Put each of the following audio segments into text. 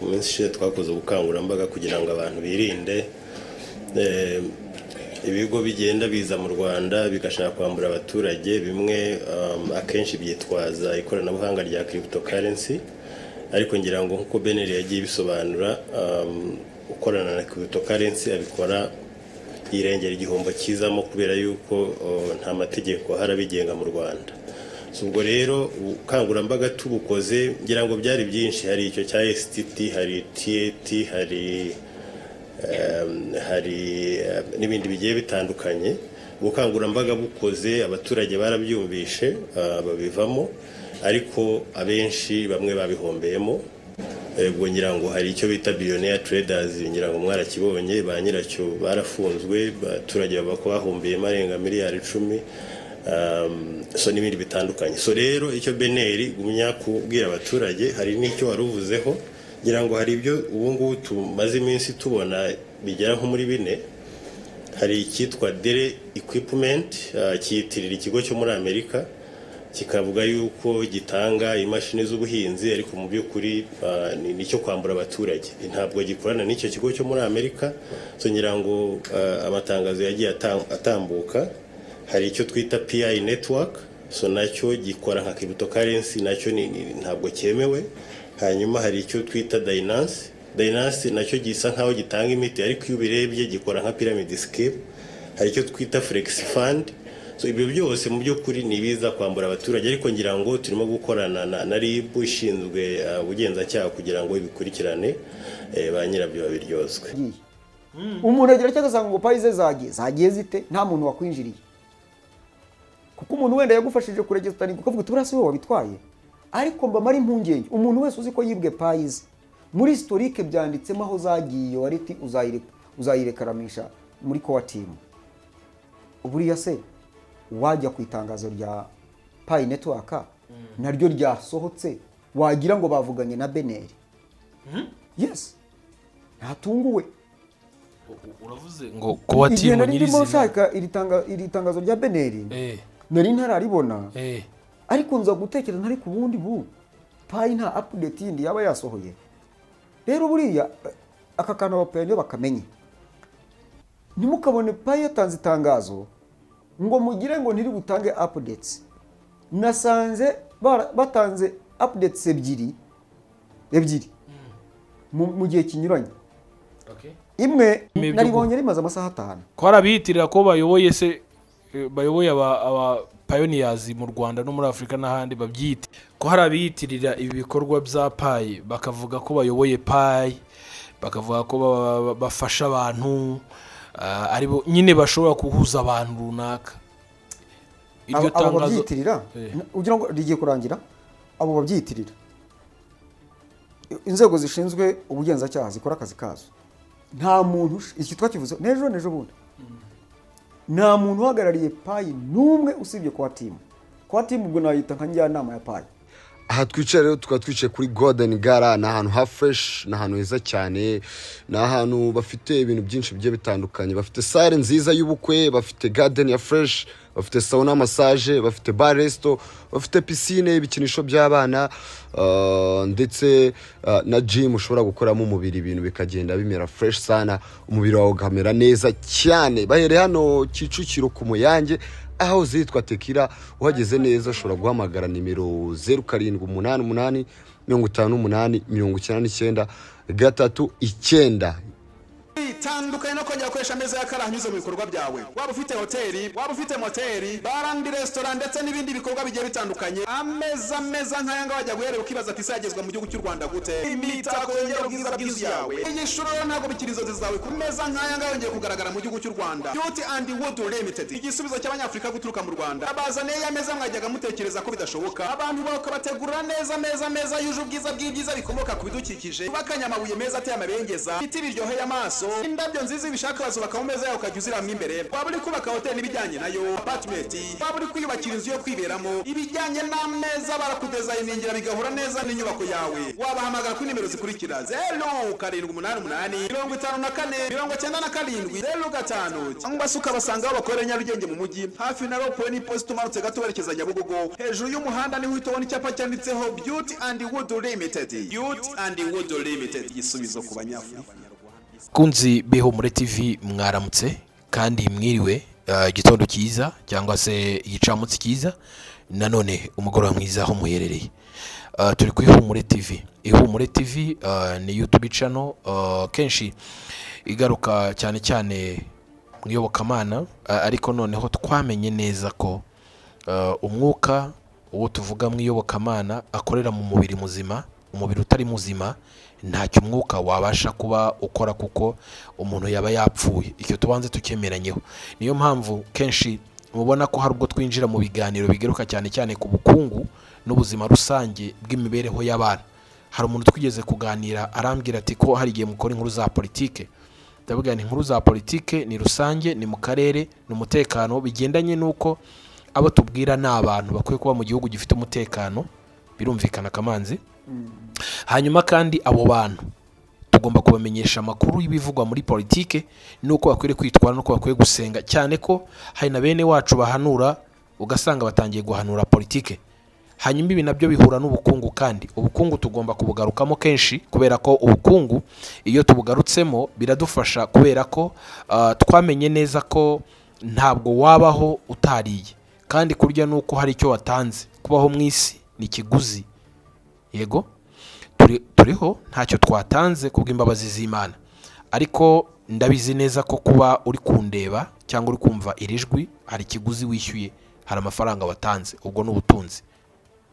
Mu minsi ishize twakoze ubukangurambaga kugira ngo abantu birinde ibigo bigenda biza mu Rwanda bigashaka kwambura abaturage bimwe, akenshi byitwaza ikoranabuhanga rya cryptocurrency. Ariko ngira ngo nk'uko BNR yagiye ibisobanura, ukorana na cryptocurrency abikora yirengera igihombo kizamo, kubera yuko nta mategeko ahari abigenga mu Rwanda. So, ubwo rero ubukangurambaga tubukoze, ngira ngo byari byinshi. Hari icyo cya STT, hari TAT, hari n'ibindi bigiye bitandukanye. Ubukangurambaga bukoze, abaturage barabyumvishe, babivamo, ariko abenshi bamwe babihombeyemo. Ubwo ngira ngo hari icyo bita Billionaire Traders, ngira ngo mwarakibonye, ba nyiracyo barafunzwe, abaturage bavuga ko bahombeyemo arenga miliyari 10, so n'ibindi bitandukanye. So rero icyo BNR igumya kubwira abaturage, hari n'icyo wari uvuzeho, ngira ngo hari ibyo ubu ngubu tumaze iminsi tubona bigera nko muri bine. Hari icyitwa Dere Equipment, cyiyitirira ikigo cyo muri Amerika, kikavuga yuko gitanga imashini z'ubuhinzi, ariko mu by'ukuri ni icyo kwambura abaturage, ntabwo gikorana n'icyo kigo cyo muri Amerika. So ngira ngo amatangazo yagiye atambuka. Hari icyo twita PI Network, so nacyo gikora nka cryptocurrency, nacyo ntabwo cyemewe. Hanyuma hari icyo twita Dynace. Dynace nacyo gisa nkaho gitanga imiti, ariko iyo ubirebye gikora nka pyramid scheme. Hari icyo twita Flex Fund. So ibyo byose mu by'ukuri ni ibiza kwambura abaturage, ariko ngira ngo turimo gukorana na RIB ishinzwe ubugenzacyaha kugira ngo ibikurikirane, ba nyirabyo babiryozwe. Agiye umuntu agira icyo agasanga ngo Pi ze zagiye zite? Nta muntu wakwinjiriye, kuko umuntu wenda yagufashije kuregisteringa, ukavuga uti: "Buriya si wowe wabitwaye?" Ariko mbamara impungenge, umuntu wese uzi ko yibwe Pi ze, muri historique byanditsemo aho zagiye, wallet uzayirekaramisha muri core team. Buriya se wajya ku itangazo rya Pi Network naryo ryasohotse, wagira ngo bavuganye na BNR. Yes, ntatunguwe. Uravuze ngo core Igihe team nari ndimo nyirizina. nshaka iri tangazo rya BNR, nari ntararibona, ariko nza gutekereza ntari ku bundi bu Pi nta update yindi yaba yasohoye. Rero buriya aka kantu abapioneer bakamenye, ntimukabone Pi yatanze itangazo ngo mugire ngo ntiri butange updates. Nasanze batanze updates ebyiri ebyiri mu gihe kinyuranye. Imwe Ibyo naribonye rimaze amasaha 5. Ko hari abiyitirira ko bayoboye se, bayoboye aba pioneers mu Rwanda no muri Afurika n'ahandi babyite, ko hari abiyitirira ibi bikorwa bya Pi, bakavuga ko bayoboye Pi, bakavuga ko bafasha abantu, aribo nyine bashobora guhuza abantu runaka, iryo Abo tangazo babyiyitirira, ugira ngo rigiye kurangira. Abo babyiyitirira, inzego zishinzwe ubugenzacyaha zikora akazi kazo. Nta muntu iki twakivuze n'ejo n'ejo bundi, nta muntu uhagarariye Pi n'umwe usibye core team. Core team ubwo nayita nka njyanama ya Pi. Aha twicaye rero, tukaba twicaye kuri Golden Gala. Ni ahantu ha fresh, ni ahantu heza cyane, ni ahantu bafite ibintu byinshi bigiye bitandukanye. Bafite salle nziza y'ubukwe, bafite garden ya fresh, bafite sauna, massage, bafite bar, resto, bafite piscine, ibikinisho by'abana, ndetse na gym ushobora gukoramo umubiri, ibintu bikagenda bimera fresh sana, umubiri wawe ukamera neza cyane. Bahereye hano Kicukiro ku Muyange, aho zitwa Tekira. Uhageze neza ushobora guhamagara nimero 0788 58 99 39. Tandukanye no kongera gukoresha ameza y'akarahanyuze mu bikorwa byawe. Waba ufite hoteli, waba ufite moteri, bar and restaurant, ndetse n'ibindi bikorwa bigiye bitandukanye, ameza meza nk'aya ngaya wajya guherera ukibaza ati: "Ese yagezwa mu gihugu cy'u Rwanda gute?" Imitako yongera ubwiza bw'inzu yawe. Iyi shuro rero ntabwo bikiri inzozi zawe, ku meza nk'aya ngaya yongeye kugaragara mu gihugu cy'u Rwanda. Beauty and Wood Limited, igisubizo cy'Abanyafurika guturuka mu Rwanda, abazaniye ya meza mwajyaga mutekereza ko bidashoboka. Abantu bakabategurira neza meza meza yuje ubwiza bw'ibyiza bikomoka ku bidukikije, yubakanye amabuye meza ateye amabengeza, ibiti biryoheye amaso, indabyo. Indabyo nziza ibishaka bazubaka mu meza yawe ukajya uziramo imbere. Waba uri kubaka hoteli n'ibijyanye nayo, apartment, waba uri kwiyubakira inzu yo kwiberamo, ibijyanye n'ameza barakudezayiningira bigahura neza n'inyubako yawe. Wabahamagara kuri nimero zikurikira: 0788 54 97 05, cyangwa se ukabasanga aho bakorera Nyarugenge mu mujyi, hafi na rond-point n'iposita, umanutse gato werekeza Nyabugogo, hejuru y'umuhanda niho uhita ubona icyapa cyanditseho Beauty and Wood Limited. Beauty and Wood Limited, igisubizo ku Banyafurika. Kunzi b'Ihumure TV, mwaramutse kandi mwiriwe, igitondo cyiza cyangwa se igicamunsi cyiza, nanone umugoroba mwiza aho muherereye. Turi ku Ihumure TV. Ihumure TV ni YouTube channel kenshi igaruka cyane cyane mu iyobokamana, ariko noneho twamenye neza ko umwuka uwo tuvuga mu iyobokamana akorera mu mubiri muzima. Umubiri utari muzima ntacyo umwuka wabasha kuba ukora, kuko umuntu yaba yapfuye. Icyo tubanze tucyemeranyeho. Niyo mpamvu kenshi mubona ko hari ubwo twinjira mu biganiro bigaruka cyane cyane ku bukungu n'ubuzima rusange bw'imibereho y'abantu. Hari umuntu twigeze kuganira arambwira ati: "Ko hari igihe mukora inkuru za politike?" Ndavuga nti: "Inkuru za politike ni rusange, ni mu karere, ni umutekano, bigendanye n'uko abo tubwira ni abantu bakwiye kuba mu gihugu gifite umutekano." Birumvikana, Kamanzi. Hanyuma kandi abo bantu tugomba kubamenyesha amakuru y'ibivugwa muri politike n'uko bakwiriye kwitwara n'uko bakwiye gusenga, cyane ko hari na bene wacu bahanura, ugasanga batangiye guhanura politike. Hanyuma ibi nabyo bihura n'ubukungu, kandi ubukungu tugomba kubugarukamo kenshi, kubera ko ubukungu iyo tubugarutsemo biradufasha, kubera ko twamenye neza ko ntabwo wabaho utariye, kandi kurya ni uko hari icyo watanze. Kubaho mu isi ni ikiguzi. Yego, turiho ntacyo twatanze kubw'imbabazi z'Imana, ariko ndabizi neza ko kuba uri kundeba cyangwa uri kumva iri jwi hari ikiguzi wishyuye, hari amafaranga watanze, ubwo ni ubutunzi.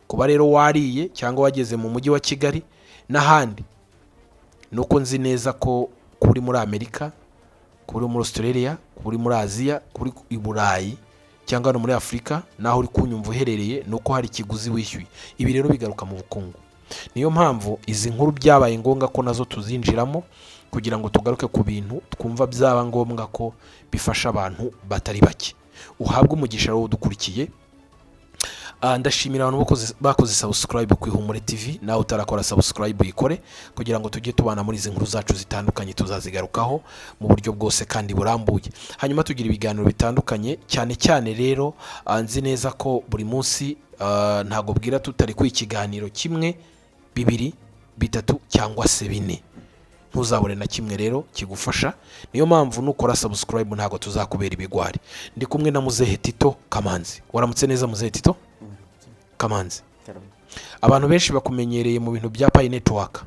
Kuba rero wariye cyangwa wageze mu mujyi wa Kigali n'ahandi, ni uko nzi neza ko kuba uri muri Amerika, kuba uri muri Australia, kuba uri muri Aziya, kuba uri i Burayi cyangwa hano muri Afurika naho uri kunyumva uherereye, ni uko hari ikiguzi wishyuye. Ibi rero bigaruka mu bukungu. Niyo mpamvu izi nkuru byabaye ngombwa ko nazo tuzinjiramo, kugira ngo tugaruke ku bintu twumva byaba ngombwa ko bifasha abantu batari bake. Uhabwe umugisha wowe udukurikiye. Ndashimira abantu bakoze subscribe ku Ihumure TV. Nawe utarakora subscribe uyikore, kugira ngo tujye tubana muri izi nkuru zacu zitandukanye. Tuzazigarukaho mu buryo bwose kandi burambuye. Hanyuma tugira ibiganiro bitandukanye cyane cyane rero, nzi neza ko buri munsi ntabwo bwira tutari ku ikiganiro kimwe, bibiri, bitatu cyangwa se bine. Ntuzabure na kimwe rero kigufasha. Niyo mpamvu nukora subscribe ntabwo tuzakubera ibigwari. Ndi kumwe na muzehe Tito Kamanzi. Waramutse neza, muzehe Tito Kamanzi. Abantu benshi bakumenyereye mu bintu bya Pi Network.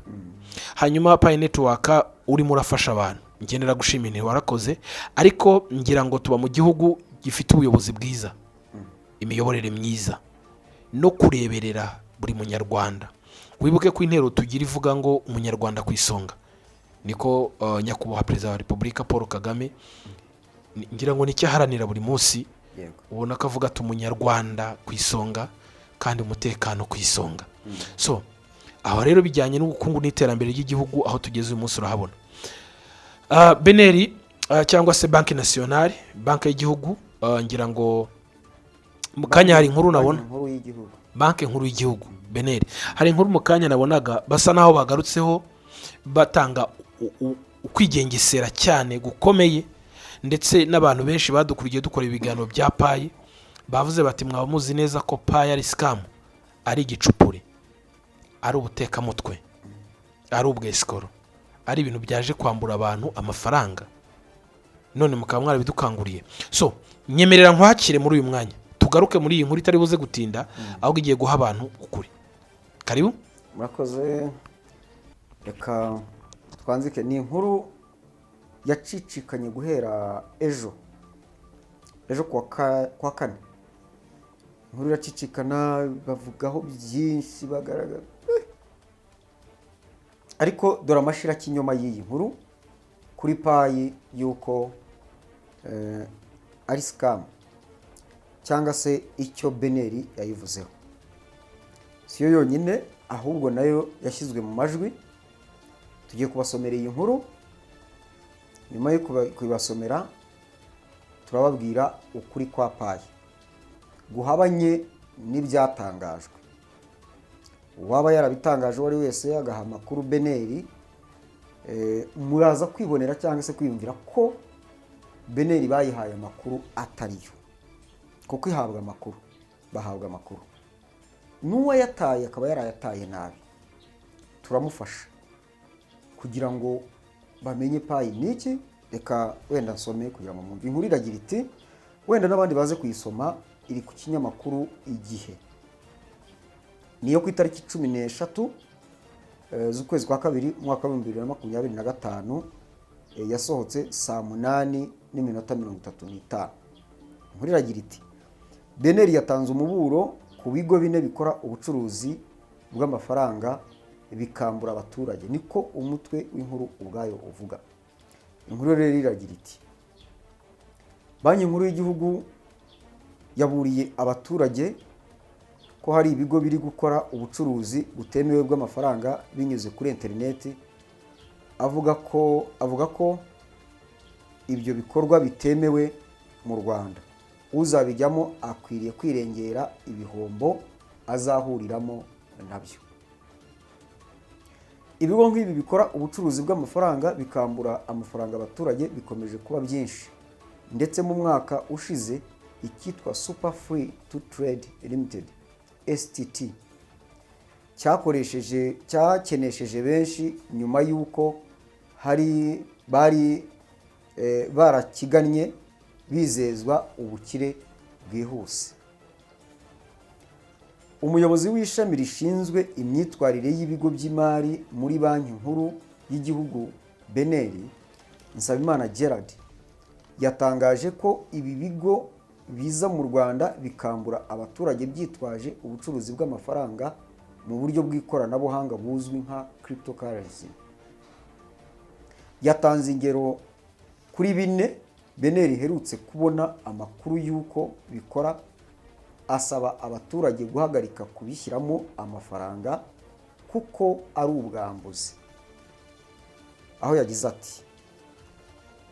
Hanyuma Pi Network urimo urafasha abantu, ngenera gushimira, warakoze. Ariko ngira ngo tuba mu gihugu gifite ubuyobozi bwiza, imiyoborere myiza no kureberera buri Munyarwanda. Wibuke ko intero tugira ivuga ngo "Umunyarwanda ku isonga". Niko nyakubahwa Perezida wa Repubulika Paul Kagame ngira ngo nicyo aharanira buri munsi. Ubona ko avuga ati: "Umunyarwanda ku isonga kandi umutekano ku isonga." So aho rero bijyanye n'ubukungu n'iterambere ry'igihugu, aho tugeze uyu munsi urahabona. BNR, cyangwa se Banque Nationale, banki y'igihugu, ngira ngo mu kanya hari inkuru nabona. Banki Nkuru y'Igihugu. Banki Nkuru y'Igihugu, BNR. Hari inkuru mu kanya nabonaga basa naho bagarutseho, batanga ukwigengesera cyane gukomeye, ndetse n'abantu benshi badukurikiye dukora ibiganiro bya Pi bavuze bati: "Mwaba muzi neza ko Pi ari scam, ari igicupuri, ari ubutekamutwe, ari ubwesikoro, ari ibintu byaje kwambura abantu amafaranga, none mukaba mwarabidukanguriye." So nyemerera nkwakire muri uyu mwanya, tugaruke muri iyi nkuru itari buze gutinda, ahubwo igiye guha abantu ukuri. Karibu. Murakoze. Reka twanzike. Ni inkuru yacicikanye guhera ejo, ejo kuwa kane. Inkuru iracicikana, bavugaho byinshi, bagaragaza, ariko dore amashirakinyoma y'iyi nkuru kuri Pi y'uko ari scam, cyangwa se icyo BNR yayivuzeho. Siyo yonyine, ahubwo nayo yashyizwe mu majwi. Tugiye kubasomera iyi nkuru. Nyuma yo kubibasomera, turababwira ukuri kwa Pi guhabanye n'ibyatangajwe. Uwaba yarabitangaje uwo ari wese agaha amakuru BNR, muraza kwibonera cyangwa se kwiyumvira ko BNR bayihaye amakuru atariyo, kuko ihabwa amakuru, bahabwa amakuru, n'uwayataye akaba yarayataye nabi, turamufasha kugira ngo bamenye Pi ni iki. Reka wenda nsome kugira ngo mwumve. Inkuru iragira iti, wenda n'abandi baze kuyisoma, iri ku kinyamakuru Igihe, niyo ku itariki 13 z'ukwezi kwa kabiri umwaka wa 2025, yasohotse saa 8:35. Inkuru iragira iti: "BNR yatanze umuburo ku bigo bine bikora ubucuruzi bw'amafaranga bikambura abaturage." Niko umutwe w'inkuru ubwayo uvuga. Inkuru rero iragira iti: "Banki Nkuru y'Igihugu yaburiye abaturage ko hari ibigo biri gukora ubucuruzi butemewe bw'amafaranga binyuze kuri interineti." Avuga ko ibyo bikorwa bitemewe mu Rwanda, uzabijyamo akwiriye kwirengera ibihombo azahuriramo nabyo. "Ibigo nk'ibi bikora ubucuruzi bw'amafaranga bikambura amafaranga abaturage bikomeje kuba byinshi, ndetse mu mwaka ushize icyitwa Super Free to Trade Limited, STT, cyakoresheje cyakenesheje benshi nyuma y'uko hari bari barakigannye bizezwa ubukire bwihuse." Umuyobozi w'ishami rishinzwe imyitwarire y'ibigo by'imari muri Banki Nkuru y'Igihugu, BNR, Nsabimana Gerard, yatangaje ko ibi bigo biza mu Rwanda bikambura abaturage byitwaje ubucuruzi bw'amafaranga mu buryo bw'ikoranabuhanga buzwi nka cryptocurrency. Yatanze ingero kuri bine BNR iherutse kubona amakuru y'uko bikora, asaba abaturage guhagarika kubishyiramo amafaranga kuko ari ubwambuzi, aho yagize ati: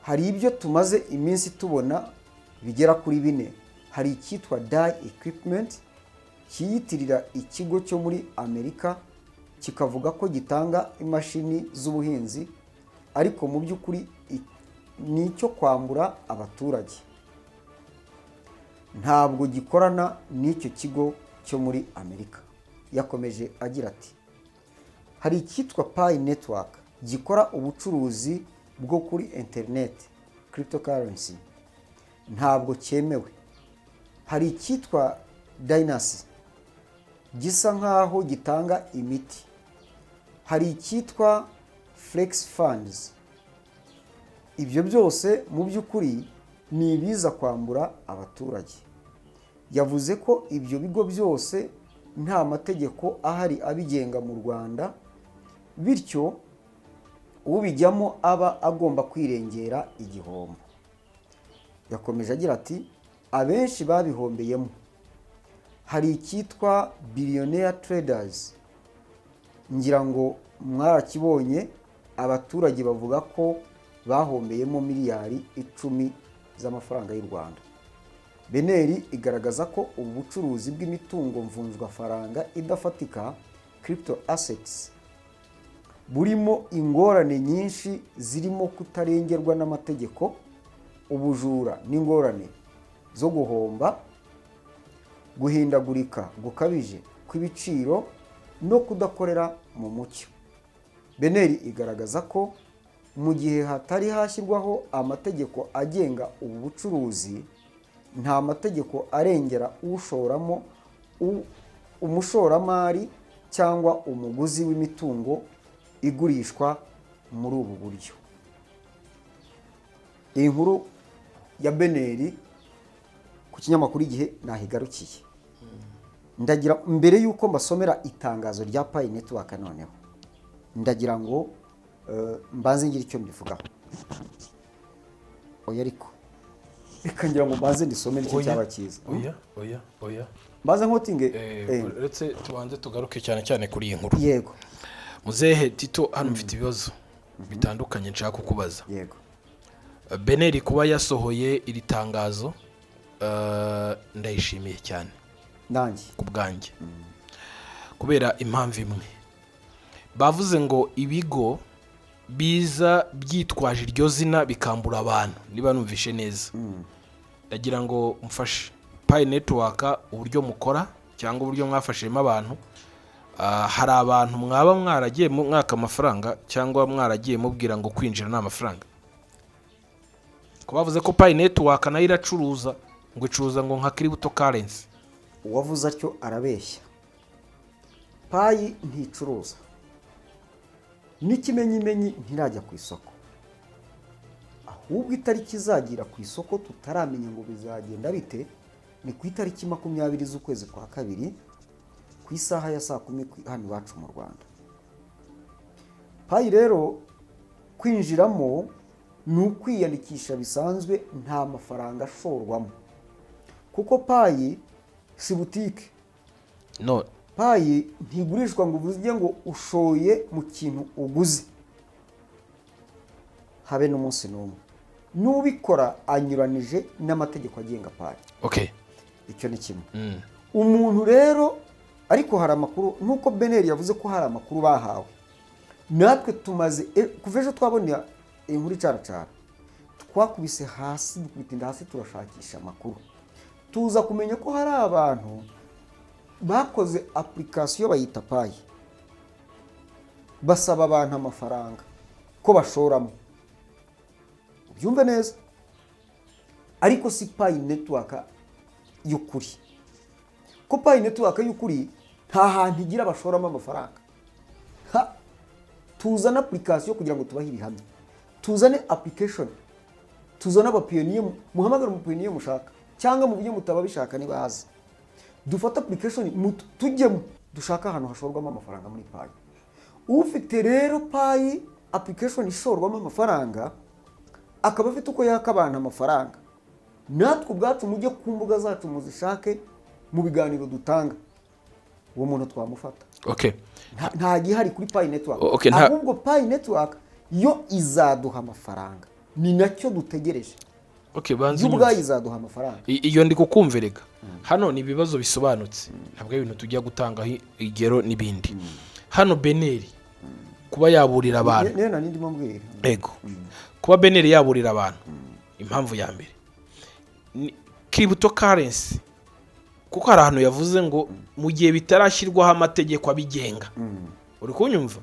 "Hari ibyo tumaze iminsi tubona bigera kuri bine. Hari icyitwa Die Equipment cyiyitirira ikigo cyo muri Amerika, kikavuga ko gitanga imashini z'ubuhinzi, ariko mu by'ukuri ni icyo kwambura abaturage. Ntabwo gikorana n'icyo kigo cyo muri Amerika." Yakomeje agira ati: "Hari icyitwa Pi Network gikora ubucuruzi bwo kuri interineti, cryptocurrency, ntabwo cyemewe. Hari icyitwa Dynasty gisa nk'aho gitanga imiti. Hari icyitwa Flex Funds. Ibyo byose mu by'ukuri ni ibiza kwambura abaturage." Yavuze ko ibyo bigo byose nta mategeko ahari abigenga mu Rwanda, bityo ubijyamo aba agomba kwirengera igihombo. Yakomeje agira ati: "Abenshi babihombeyemo. Hari icyitwa Billionaire Traders, ngira ngo mwarakibonye, abaturage bavuga ko bahombeyemo miliyari 10 z'amafaranga y'u Rwanda." BNR igaragaza ko ubu bucuruzi bw'imitungo mvunjwafaranga idafatika, crypto assets, burimo ingorane nyinshi zirimo kutarengerwa n'amategeko, ubujura n'ingorane zo guhomba, guhindagurika gukabije kw'ibiciro no kudakorera mu mucyo. BNR igaragaza ko mu gihe hatari hashyirwaho amategeko agenga ubu bucuruzi, nta mategeko arengera ushoramo, umushoramari cyangwa umuguzi w'imitungo igurishwa muri ubu buryo. Iyi nkuru ya BNR ku kinyamakuru Igihe nahigarukiye. Ndagira mbere y'uko mbasomera itangazo rya Pi Network, noneho ndagira ngo mbanze ngire icyo mbivugaho. Oya, ariko reka ngira ngo mbanze ndisome, nicyo Oya. cyaba cyiza. Oya, oya, oya. Mbanze nkotinge. Uretse tubanze tugaruke cyane cyane kuri iyi nkuru. Yego. Muzehe Tito, hano mfite ibibazo bitandukanye nshaka kukubaza. Yego. BNR kuba yasohoye iri tangazo, ndayishimiye cyane. Nanjye. Ku bwanjye, kubera impamvu imwe, bavuze ngo ibigo biza byitwaje iryo zina bikambura abantu. Niba numvishe neza, ndagira ngo mfashe Pi Network, uburyo mukora cyangwa uburyo mwafashijemo abantu, hari abantu mwaba mwaragiye mwaka amafaranga cyangwa mwaragiye mubwira ngo kwinjira ni amafaranga? Ko bavuze ko Pi Network nayo iracuruza, ngo icuruza ngo nka cryptocurrency. Uwavuze atyo arabeshya. Pi nticuruza, n'ikimenyimenyi ntirajya ku isoko. Ahubwo itariki izagira ku isoko tutaramenya ngo bizagenda bite, ni ku itariki 20 z'ukwezi kwa kabiri, ku isaha ya saa 10 hano iwacu mu Rwanda. Pi rero kwinjiramo ni ukwiyandikisha bisanzwe, nta mafaranga ashorwamo, kuko Pi si butike. No. Pi ntigurishwa ngo uvuge ngo ushoye mu kintu uguze, habe n'umunsi n'umwe. N'ubikora anyuranije n'amategeko agenga Pi. Icyo ni kimwe. Umuntu rero, ariko hari amakuru, nk'uko BNR yavuze ko hari amakuru bahawe, natwe tumaze kuva ejo twabona inkuru icaracara, twakubise hasi, dukubita inda hasi, turashakisha amakuru, tuza kumenya ko hari abantu bakoze application bayita Pi, basaba abantu amafaranga ko bashoramo. Ubyumve neza, ariko si Pi Network y'ukuri, ko Pi Network y'ukuri nta hantu igira bashoramo amafaranga. Ha, tuzane application kugira ngo tubahe ibihamya, tuzane application, tuzane abapioneer, muhamagare umupioneer mushaka cyangwa mu buryo mutaba bishaka nibaza, dufate application, tujyemo dushaka ahantu hashorwamo amafaranga muri Pi. Ufite rero Pi application ishorwamo amafaranga, akaba afite uko yaka abantu amafaranga, natwe ubwacu mujye ku mbuga zacu muzishake, mu biganiro dutanga, uwo muntu twamufata. Nta gihari kuri Pi Network. Okay, Ahubwo Pi Network yo izaduha amafaranga, ni nacyo dutegereje. Okay, banza Yo ubwayo unyumve. izaduha amafaranga. Iyo ndi kukumverega hano ni ibibazo bisobanutse, ntabwo ari ibintu tujya gutangaho ingero n'ibindi. Hano BNR kuba yaburira abantu, Niyo nari ndimo mbwira. Ego, kuba BNR yaburira abantu, impamvu ya mbere ni cryptocurrency, kuko hari ahantu yavuze ngo mu gihe bitarashyirwaho amategeko abigenga. Uri kunyumva?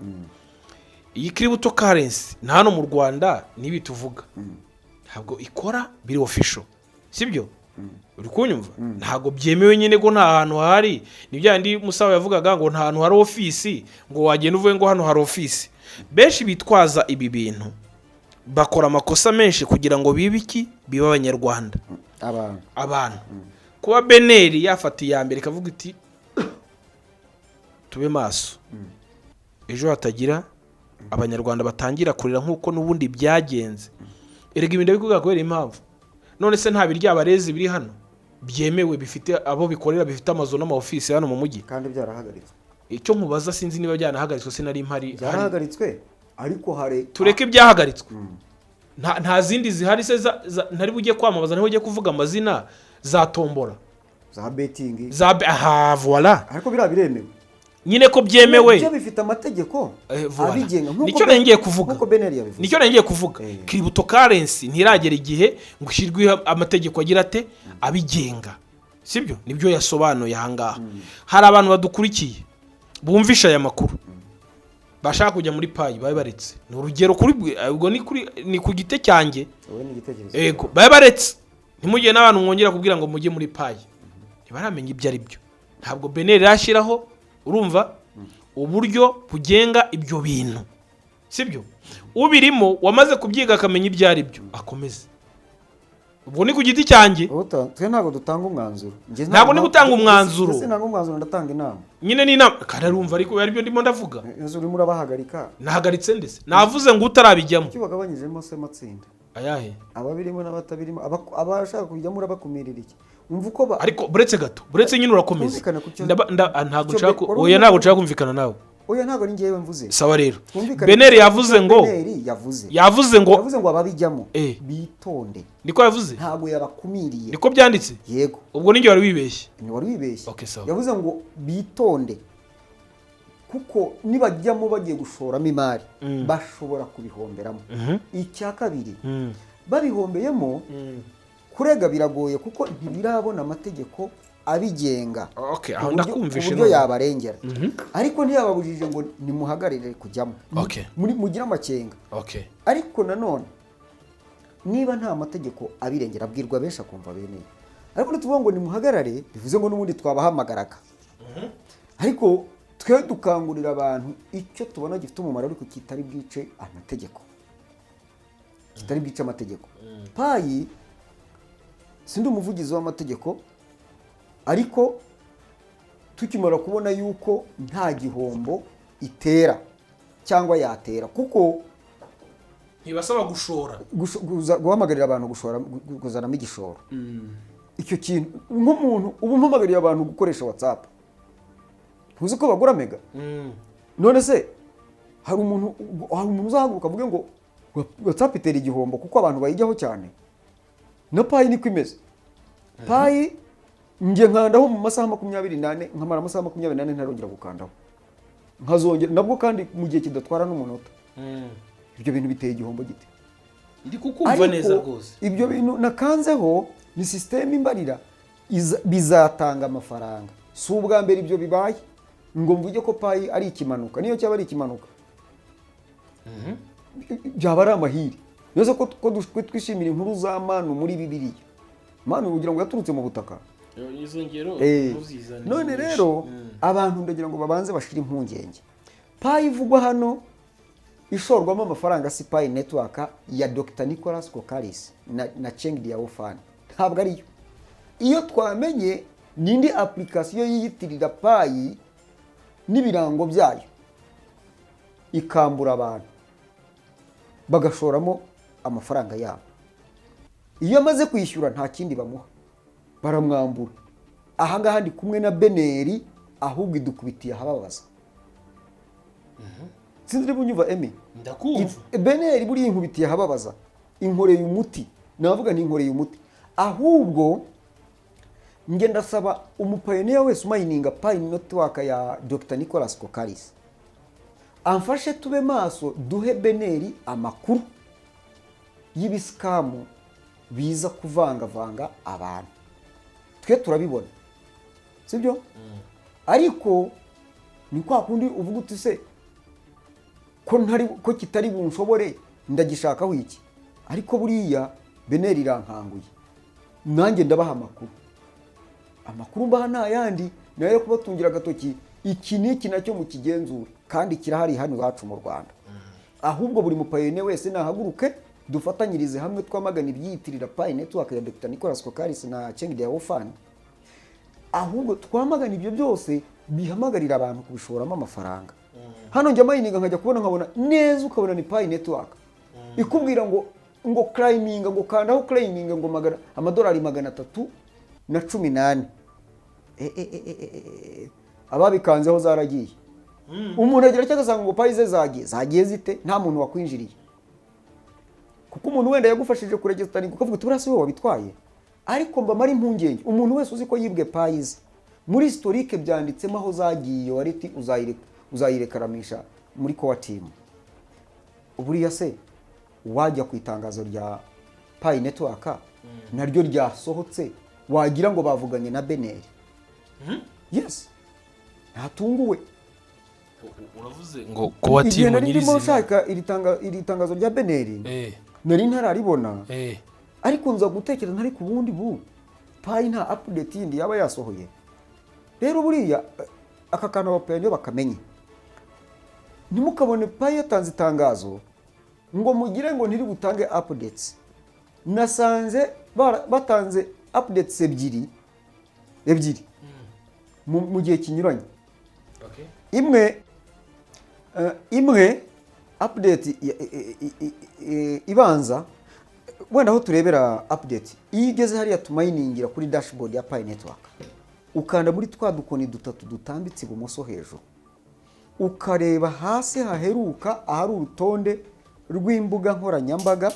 Iyi cryptocurrency na hano mu Rwanda n'ibi tuvuga ntabwo ikora biri official, sibyo? Uri kunyumva? Ntabwo byemewe nyine, ko nta hantu hari. Ni bya bindi Musawa yavugaga ngo nta hantu hari ofisi, ngo wagenda uvuge ngo hano hari ofisi. Benshi bitwaza ibi bintu bakora amakosa menshi kugira ngo bibe iki, bibe Abanyarwanda. Abantu. Abantu. Kuba BNR yafata iya mbere ikavuga iti tube maso, ejo hatagira Abanyarwanda batangira kurira nk'uko n'ubundi byagenze. Erega ibi ndabikubwira kubera impamvu. None se nta biryabarezi biri hano byemewe, bifite abo bikorera, bifite amazu n'ama ofisi hano mu mujyi? Kandi byarahagaritswe. Icyo nkubaza, sinzi niba byanahagaritswe, sinari mpari. Byarahagaritswe, ariko hari Tureke ibyahagaritswe. Nta zindi zihari se ntari bujye kwamamaza, ntari bujye kuvuga amazina, za tombora, za betting? Za aha, voilà. Ariko biriya biremewe. Nyine ko byemewe. Byo bifite amategeko Voilà. abigenga, nk'uko Nicyo nari ngiye kuvuga. Nk'uko BNR yabivuze. Nicyo nari ngiye kuvuga. Cryptocurrency ntiragera igihe ngo ishyirweho amategeko agira ate, abigenga, sibyo? Nibyo yasobanuye ahangaha. Hari abantu badukurikiye bumvisha aya makuru bashaka kujya muri Pi, babe baretse. Ni urugero kuri ubwo ni kuri, ni ku giti cyanjye. Wowe ni igitekerezo. Ego, babe baretse, ntimugire n'abantu mwongera kubwira ngo mujye muri Pi, ntibaramenya ibyo ari byo. Ntabwo BNR irashyiraho, urumva, uburyo bugenga ibyo bintu, sibyo? Ubirimo wamaze kubyiga akamenya ibyo ari byo akomeze. Ubwo ni ku giti cyanjye. Wowe twe ntabwo dutanga umwanzuro. Njye Ntabwo ndi gutanga umwanzuro. Njye sinanga umwanzuro, ndatanga inama. Nyine ni inama kandi arumva, ariko aribyo ndimo ndavuga. Inzu urimo urabahagarika. Nahagaritse, ndetse navuze ngo utarabijyamo. Icyo bagabanyijemo se amatsinda? Ayahe? Ababirimo n'abatabirimo. Abashaka kujyamo urabakumirira iki? Umva uko ba Ariko buretse gato, buretse nyine urakomeza. Twumvikane ku cyo- Ntabwo icyo nshaka wari oya, ntabwo nshaka kumvikana nawe. Oya, ntabwo ari njyewe mvuze. Sawa rero. Twumvikane. BNR yavuze ngo BNR yavuze yavuze ngo yavuze ngo ababijyamo bitonde. Niko yavuze? Ntabwo yabakumiriye. Niko byanditse? Yego. Ubwo ninjye wari wibeshye. Ni wari wibeshye. Okay, sawa. Yavuze ngo bitonde kuko nibajyamo bagiye gushoramo imari bashobora kubihomberamo. Icya kabiri, babihombeyemo kurega biragoye kuko ntibirabona amategeko abigenga Okay, aho ku ndakumvishe buryo none. yabarengera, ariko ntiyababujije ngo nimuhagarire kujyamo. Mugire amakenga. Ariko nanone niba nta mategeko abirengera, abwirwa benshi akumva bene yo. Ariko nituvuga ngo nimuhagarare, bivuze ngo n'ubundi twabahamagaraga, ariko twe dukangurira abantu icyo tubona gifite umumaro ariko kitari bwice amategeko, kitari bwice amategeko. Pi, sindi umuvugizi w'amategeko, ariko tukimara kubona yuko nta gihombo itera cyangwa yatera kuko Ntibasaba gushora. Guhamagarira abantu gushora, kuzanamo igishoro, icyo kintu nk'umuntu uba umpamagariye abantu gukoresha WhatsApp, ntuzi ko bagura mega? None se hari umuntu uzahaguruka avuge ngo WhatsApp itera igihombo kuko abantu bayijyaho cyane? Na Pi niko imeze. Pi njye nkandaho mu masaha 24, nkamara amasaha 24 ntarongera gukandaho, nkazongera nabwo kandi mu gihe kidatwara n'umunota. Ibyo bintu biteye igihombo gite? Ndi kukumva Ariko neza rwose. ibyo bintu nakanzeho ni sisiteme imbarira bizatanga amafaranga. Si ubwa mbere ibyo bibaye ngo mvuge ko Pi ari ikimanuka. Niyo cyaba ari ikimanuka byaba ari amahire. Niyo ko twishimira inkuru za manu muri Bibiliya, manu kugira ngo yaturutse mu butaka. Izo ngero ntuzizane None nyinshi. rero abantu ndagira ngo babanze bashire impungenge. Pi ivugwa hano ishorwamo amafaranga si Pi Network ya Dr Nicolas Kokkalis na Chengdiao Fan, ntabwo ariyo. Iyo twamenye ni indi application yiyitirira Pi n'ibirango byayo, ikambura abantu bagashoramo amafaranga yabo. Iyo amaze kwishyura nta kindi bamuha, baramwambura. Ahangaha ndi kumwe na BNR, ahubwo idukubitiye ahababaza. Sinzi niba unyumva, Emi. Ndakumva. BNR buriya inkubitiye ahababaza, inkoreye umuti. Navuga nti inkoreye umuti. Ahubwo njye ndasaba umupioneer wese umininga Pi Network ya Dr Nicolas Kokkalis amfashe tube maso, duhe BNR amakuru y'ibiscam biza kuvangavanga abantu. Twe turabibona, sibyo? Ariko ni kwa kundi uvuga uti: "Se ko ntari ko kitari bunshobore, ndagishakaho iki?" Ariko buriya BNR irankanguye, nanjye ndabaha amakuru. Amakuru mbaha nta yandi, nayo yo kubatungira agatoki iki n'iki nacyo mukigenzura, kandi kirahari hano iwacu mu Rwanda. Ahubwo buri mupioneer wese nahaguruke, dufatanyirize hamwe twamagana ibyiyitirira Pi Network ya Dr Nicolas Kokkalis na Chengdiao Fan. Ahubwo twamagana ibyo byose bihamagarira abantu kubishoramo amafaranga. Hano njya mininga nkajya kubona nkabona neza, ukabona ni Pi Network ikubwira ngo claiminga, ngo kandaho claiminga, ngo magana amadolari 314. Ababikanzeho zaragiye. Umuntu agira cyangwa agasanga ngo Pi ze zagiye. Zagiye zite nta muntu wakwinjiriye? Kuko umuntu wenda yagufashije kuregisteringa, ukavuga uti: "Buriya si wowe wabitwaye?" Ariko mbamara impungenge, umuntu wese uzi ko yibwe Pi ze, muri historique byanditsemo aho zagiye, wallet uzayirekaramisha muri core team. Buriya se wajya ku itangazo rya Pi Network naryo ryasohotse, wagira ngo bavuganye na BNR? Yes, ntatunguwe. Uravuze ngo core Igihe team nari ndimo nyirizina. nshaka iri tangazo rya BNR, nari ntararibona, ariko nza gutekereza ntari ku bundi bu Pi nta update yindi yaba yasohoye. Rero buriya aka kantu abapioneer bakamenye, ntimukabone Pi yatanze itangazo ngo mugire ngo ntiri butange updates. Nasanze batanze updates ebyiri ebyiri mu gihe kinyuranye. Imwe update ibanza, wenda aho turebera update, iyo ugeze hariya tuminingira kuri dashboard ya Pi Network, ukanda muri twa dukoni dutatu dutambitse ibumoso hejuru. Ukareba hasi haheruka ahari urutonde rw'imbuga nkoranyambaga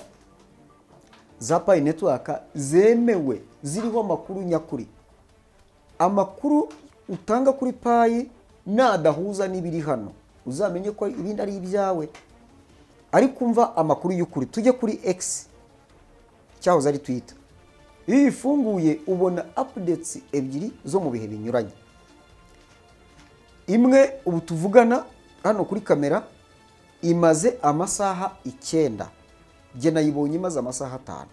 za Pi Network zemewe, ziriho amakuru nyakuri. Amakuru utanga kuri Pi nadahuza n'ibiri hano, uzamenye ko ibindi ari ibyawe. Ariko umva amakuru y'ukuri. Tujye kuri X, cyahoze ari Twitter. Iyo uyifunguye ubona updates ebyiri zo mu bihe binyuranye. Imwe ubu tuvugana hano kuri kamera imaze amasaha 9. Jye nayibonye imaze amasaha 5.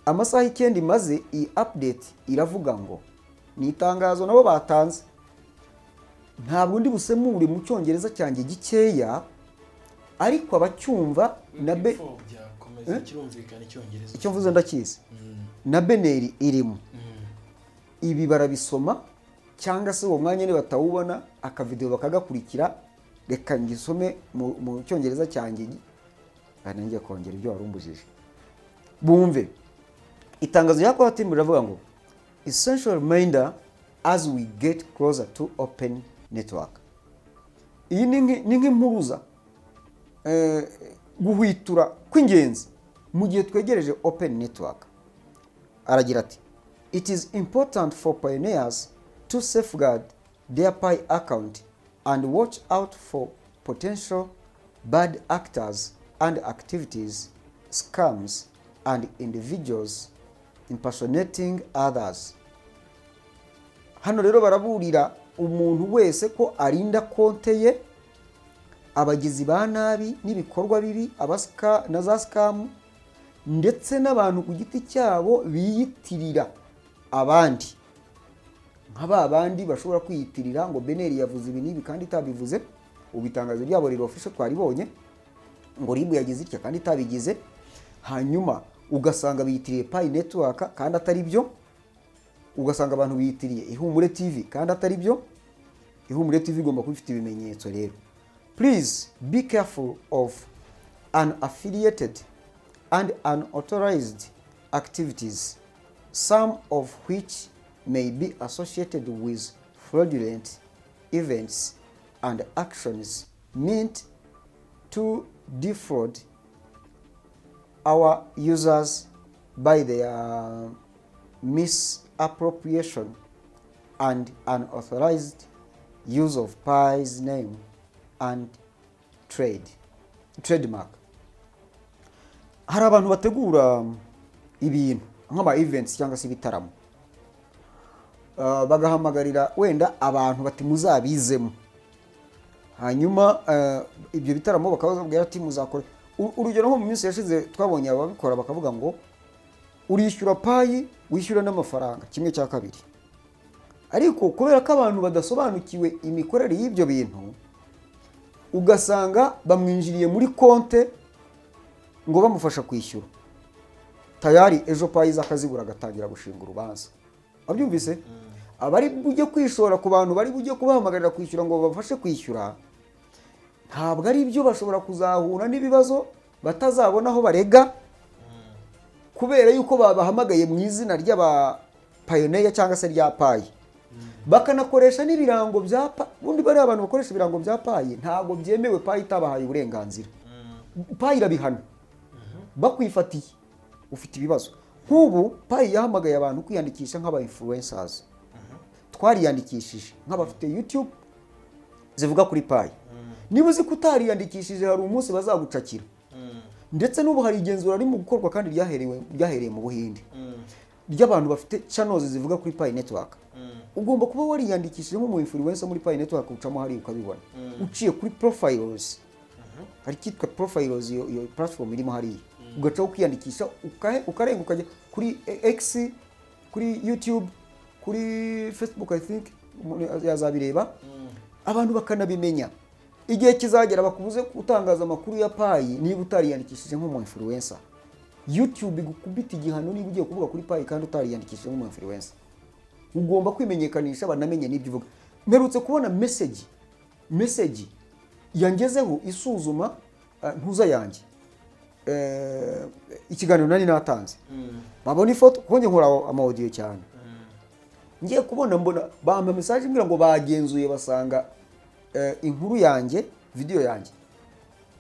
Amasaha 9 imaze iyi update iravuga ngo, ni itangazo nabo batanze, ntabwo ndi busemure mu Cyongereza cyanjye gikeya, ariko abacyumva na be Imfobya, komeza, kirumvikana Icyongereza. Icyo mvuze ndakizi na beneri irimo. Ibi barabisoma cyangwa se uwo mwanya nibatawubona akavidewo bakagakurikira. Reka ngisome mu Cyongereza cyanjye. Ngiye kongera ibyo warumbujije bumve. Itangazo rya Core Team riravuga ngo: "Essential reminder as we get closer to open network." Iyi ni nk'impuruza, guhwitura kw'ingenzi mu gihe twegereje open network. Aragira ati: "It is important for pioneers to safeguard their Pi account and watch out for potential bad actors and activities, scams and individuals impersonating others." Hano rero baraburira umuntu wese ko arinda konte ye abagizi ba nabi n'ibikorwa bibi, abasika na za scam, ndetse n'abantu ku giti cyabo biyitirira abandi, nka ba bandi bashobora kwiyitirira ngo BNR yavuze ibi n'ibi kandi itabivuze. Ubu itangazo ryabo riri official, twaribonye, ngo RIB yagize itya kandi itabigize. Hanyuma ugasanga biyitiriye Pi Network kandi atari byo, ugasanga abantu biyitiriye Ihumure TV kandi atari byo. Ihumure TV igomba kuba ifite ibimenyetso. Rero, "Please be careful of unaffiliated and unauthorized activities, some of which may be associated with fraudulent events and actions meant to defraud our users by their misappropriation and unauthorized use of Pi's name and trademark." Hari abantu bategura ibintu nk'ama events cyangwa se ibitaramo, bagahamagarira wenda abantu bati: "Muzabizemo." Hanyuma ibyo bitaramo bakababwira ati: "Muzakora." Urugero, nko mu minsi yashize twabonye ababikora bakavuga ngo urishyura Pi, wishyura n'amafaranga kimwe cya kabiri. Ariko kubera ko abantu badasobanukiwe imikorere y'ibyo bintu, ugasanga bamwinjiriye muri konte ngo bamufasha kwishyura. Tayari ejo Pi ze akazibura, agatangira gushinga urubanza. Wabyumvise? Abari bujye kwishora ku bantu bari bujye kubahamagarira kwishyura ngo babafashe kwishyura, ntabwo ari byo. Bashobora kuzahura n'ibibazo batazabona aho barega, kubera yuko babahamagaye mu izina ry'abapioneer cyangwa se rya Pi, bakanakoresha n'ibirango bya Pi. Ubundi bariya abantu bakoresha ibirango bya Pi ntabwo byemewe, Pi itabahaye uburenganzira. Pi irabihana, bakwifatiye ufite ibibazo. Nk'ubu Pi yahamagaye abantu kwiyandikisha nk'aba influencers. Twariyandikishije nk'abafite YouTube zivuga kuri Pi. Niba uzi ko utariyandikishije, hari umunsi bazagucakira. Ndetse n'ubu hari igenzura ririmo gukorwa kandi ryahereye mu Buhinde, ry'abantu bafite channels zivuga kuri Pi Network. Ugomba kuba wariyandikishije nk'umu influencer muri Pi Network. Ucamo hariya ukabibona, uciye kuri profiles, hari icyitwa profiles, iyo platform irimo hariya, ugacaho ukiyandikisha, ukarenga ukajya kuri X, kuri YouTube, kuri Facebook. I think umuntu yazabireba, abantu bakanabimenya. Igihe kizagera bakubuze gutangaza amakuru ya Pi niba utariyandikishije nk'umu influencer. YouTube igukubita igihano niba ugiye kuvuga kuri Pi kandi utariyandikishije nk'umu influencer. Ugomba kwimenyekanisha banamenye n'ibyo uvuga. Mperutse kubona message yangezeho isuzuma ntuza yanjye, ikiganiro nari natanze, babona ifoto, kuko njye nkora ama audio cyane. Ngiye kubona mbona bampa message imbwira ngo bagenzuye basanga inkuru yanjye, video yanjye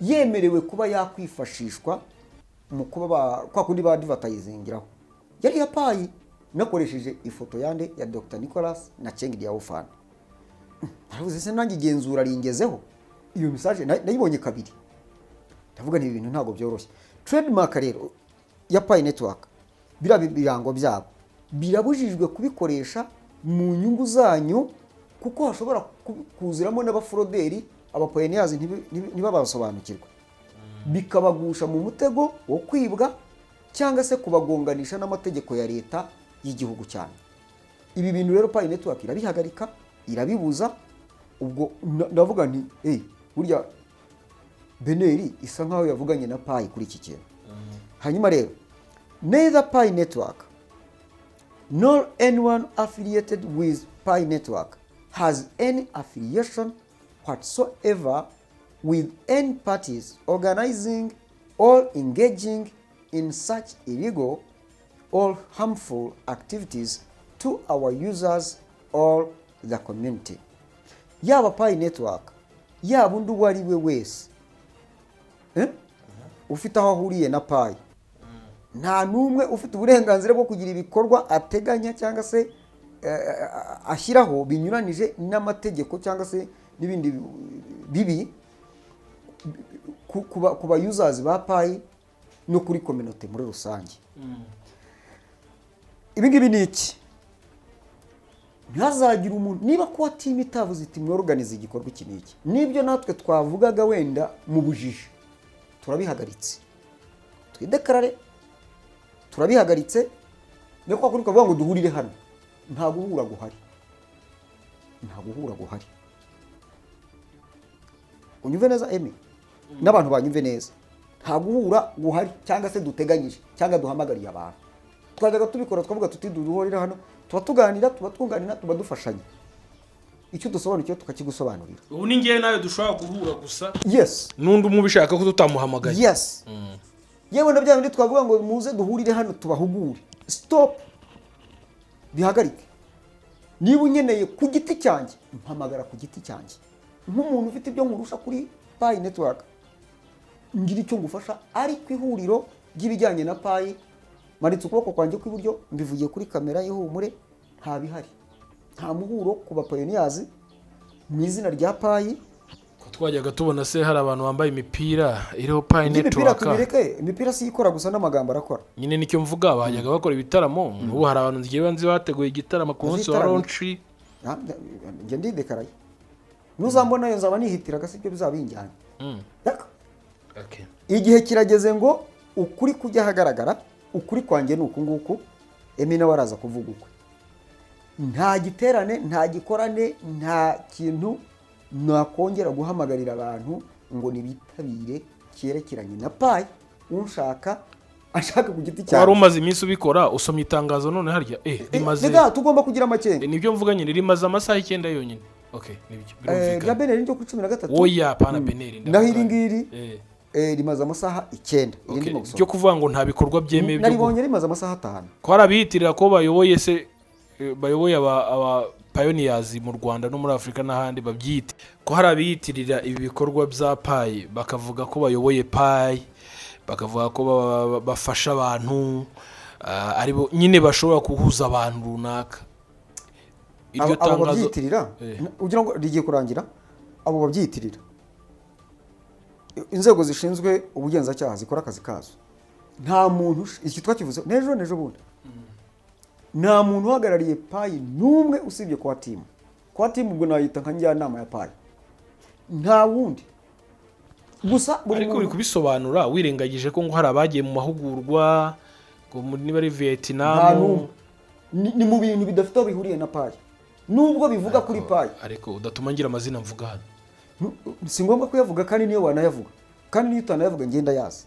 yemerewe kuba yakwifashishwa mu kuba kwa kundi ba advertisingiraho, yari iya Pi, nakoresheje ifoto yande? Ya Dr Nicholas na Cheng Diaofan. Naravuze se nanjye igenzura ringezeho. Iyo message nayibonye kabiri, ndavuga nti ibi bintu ntabwo byoroshye. Trademark rero ya Pi Network, biriya birango byabo birabujijwe kubikoresha mu nyungu zanyu, kuko hashobora kuziramo n'abafraudeurs, abapioneers ntibabasobanukirwe, bikabagusha mu mutego wo kwibwa cyangwa se kubagonganisha n'amategeko ya leta y'igihugu cyanyu. Ibi bintu rero Pi Network irabihagarika, irabibuza. Ubwo ndavuga nti hey, burya BNR isa nkaho yavuganye na Pi kuri iki kintu. Hanyuma rero, neither Pi Network nor anyone affiliated with Pi Network has any affiliation whatsoever with any parties organizing or engaging in such illegal or harmful activities to our users or the community. Yaba Pi Network, yaba undi uwo ari we wese ufite aho ahuriye na Pi, nta n'umwe ufite uburenganzira bwo kugira ibikorwa ateganya cyangwa se ashyiraho binyuranije n'amategeko cyangwa se n'ibindi bibi ku ba users ba Pi no kuri community muri rusange. Ibi ngibi ni iki? Ntihazagire umuntu, niba kuba team itavuze iti mworganize igikorwa iki n'iki, nibyo natwe twavugaga wenda mu bujiji, turabihagaritse, twideclare turabihagaritse. Niyo kwa kundi ukavuga ngo duhurire hano, nta guhura guhari, nta guhura guhari. Unyumve neza Emi, n'abantu banyumve neza, nta guhura guhari cyangwa se duteganyije cyangwa duhamagariye abantu. Twajyaga tubikora, twavuga tuti duhurira hano, tuba tuganira, tuba twunganira, tuba dufashanya, icyo dusobanukiwe tukakigusobanurira. Ubu ni ngewe nawe dushobora guhura gusa, Yes. n'undi umwe ubishaka ko tutamuhamagaye. Yes. Yewe na bya bindi twavuga ngo muze duhurire hano tubahugure, stop, bihagarike. Niba unkeneye ku giti cyanjye, mpamagara ku giti cyanjye nk'umuntu ufite ibyo nkurusha kuri Pi Network, ngira icyo ngufasha. Ariko ihuriro ry'ibijyanye na Pi, manitse ukuboko kwanjye kw'iburyo, mbivugiye kuri kamera y'ihumure, nta bihari, nta muhuro ku bapioneers mu izina rya Pi. Ko twajyaga tubona se hari abantu bambaye imipira iriho Pi Iby'imipira Network? tubireke, imipira si ikora gusa, n'amagambo arakora. Nyine nicyo mvuga, bajyaga bakora ibitaramo. Ubu hari abantu ngiye nzi bateguye igitaramo ku munsi wa Bazitaramira. launch. Njye ndideclaraye, nuzambonayo nzaba nihitiraga, si byo bizaba binjyanye. Yaka. Igihe kirageze ngo ukuri kujya ahagaragara. Ukuri kwanjye ni uku nguku, Emi nawe araza kuvuga ukwe. Nta giterane, nta gikorane, nta kintu nakongera guhamagarira abantu ngo nibitabire cyerekeranye na Pi. Unshaka ashaka ku giti Wari cyanjye. umaze iminsi ubikora, usomye itangazo none harya rimaze Rega tugomba kugira amakenga. Nibyo mvuga nyine, rimaze amasaha 9 yonyine. Okay, nibyo. Rya Birumvikana. BNR ryo kuri 13. Oya, pana BNR. Naho iri ngiri rimaze amasaha 9, iri ndimo Ryo gusoma. kuvuga ngo nta bikorwa byemewe byo Naribonye rimaze amasaha 5. Ko hari abiyitirira ko bayoboye se bayoboye aba pioneers mu Rwanda no muri Afurika n'ahandi babyite, ko hari abiyitirira ibi bikorwa bya Pi bakavuga ko bayoboye Pi, bakavuga ko bafasha abantu, aribo nyine bashobora guhuza abantu runaka, iryo Abo tangazo babyiyitirira, ugira ngo rigiye kurangira. Abo babyiyitirira, inzego zishinzwe ubugenzacyaha zikora akazi kazo. Nta muntu iki twakivuze n'ejo n'ejo bundi, nta muntu uhagarariye Pi n'umwe usibye kwa team. Kwa team ubwo nayita nka njyanama ya Pi, nta wundi gusa buri Ariko uri muntu. kubisobanura wirengagije ko ngo hari abagiye mu mahugurwa ngo niba ari Nta Vietnam. n'umwe. Ni mu bintu bidafite aho bihuriye na Pi, nubwo bivuga kuri Pi. Ariko udatuma ngira amazina mvuga hano. Si ngombwa kuyavuga, kandi niyo wanayavuga, kandi niyo utanayavuga, ngenda yazi.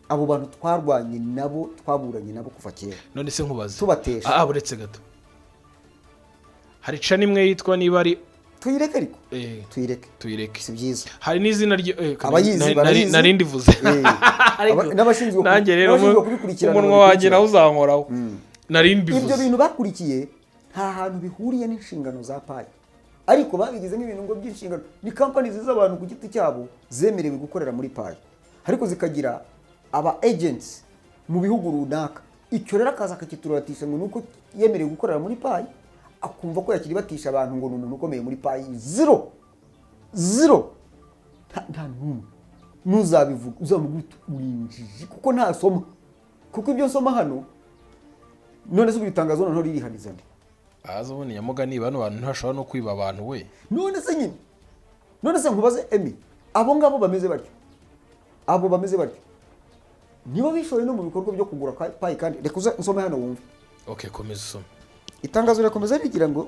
Abo bantu twarwanye nabo, twaburanye nabo kuva kera. None se nkubaze. Tubatesha. Ah, uretse gato, hari channel imwe yitwa niba ari Tuyireke ariko. Tuyireke. Tuyireke. Si byiza. Hari n'izina ryo Abayizi barayizi. Nari ndivuze. N'abashinzwe Nanjye rero n'abashinzwe kubikurikirana umunwa wanjye babikurikirana. nawe uzankoraho, nari Ibyo mbivuze. bintu bakurikiye nta hantu bihuriye n'inshingano za Pi. Ariko babigize nk'ibintu ngo by'inshingano. Ni kampani z'abantu ku giti cyabo zemerewe gukorera muri Pi, ariko zikagira aba agents mu bihugu runaka. Icyo rero akaza akakituratisha ngo nuko yemerewe gukorera muri Pi, akumva ko yakiribatisha abantu ngo ni umuntu ukomeye muri Pi. Zero, zero, nta n'umwe nuzabivuga uzamuga uti uri injiji, kuko ntasoma, kuko ibyo nsoma hano. None se ubu itangazo noneho ririhaniza nde? Ahaza ubundi nyamugani, bano bantu ntibashobora no kwiba abantu we. None se nyine, none se nkubaze Emi, abo ngabo bameze batyo, abo bameze batyo nibo bishoye no mu bikorwa byo kugura Pi? Kandi reka uze nsome hano wumve. OK, komeza usome. Itangazo rirakomeza rigira ngo